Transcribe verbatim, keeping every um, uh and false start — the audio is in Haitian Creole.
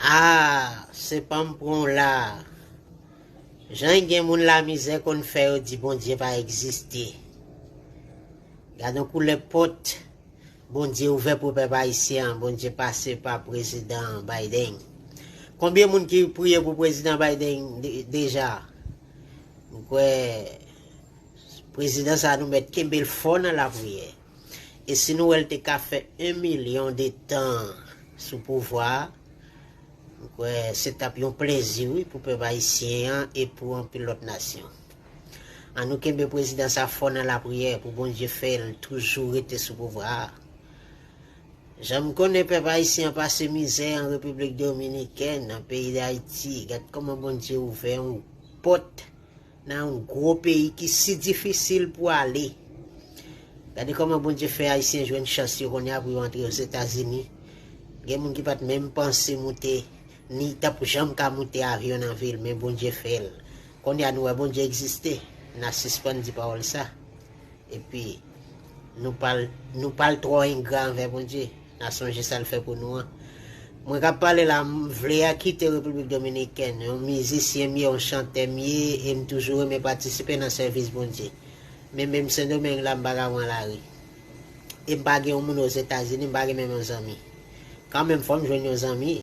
Ah, se pa m pran w la. Jan gen moun lamizè konn fè yo di Bondye pa egziste. Gade yon koulè pòt Bondye ouvè pou pèp ayisyen an, Bondye pase pa prezidan Biden. Konbyen moun ki priye pou prezidan Biden de- deja? M kwè prezidan sa nou mèt kenbe l fò nan lapriyè. E si nou wè l te ka fè yon milyon de tan sou pouvwa a, m kwè se t ap yon plezi wi pou pèp ayisyen an e pou anpil lòt nasyon. An nou kenbe prezidan sa fò nan lapriyè pou Bondye fè l toujou rete sou pouvwa a. Jan m konnen pèp ayisyen an pase mizè an Repiblik Dominikèn, nan peyi Dayiti, gad kòman Bondye ouvè yon pòt nan yon gwo peyi ki si difisil pou ale. Gade kòman Bondye fè ayisyen jwenn chans yo kounye a pou yo antre Ozetazini. Gen moun ki pa t menm panse moute, ni t ap janm ka moute avyon nan vi l, men Bondye fè l. Kounye a nou wè Bondye egziste, n a sispann di pawòl sa. Epi nou pa l nou pa l twò engra anvè Bondye. N a sonje sa l fè pou nou an. Mwen k ap pale la, m vle a kite Repiblik Dominikèn. Yon mizisyen m ye, yon chantè m ye, e m toujou renmen patisipe nan sèvis Bondye. Men menm Sendomeng la, m pa ka pran lari. E m pa gen yon moun Ozetazini, m pa gen menm yon zanmi. Kanmenm, fò m jwenn yon zanmi,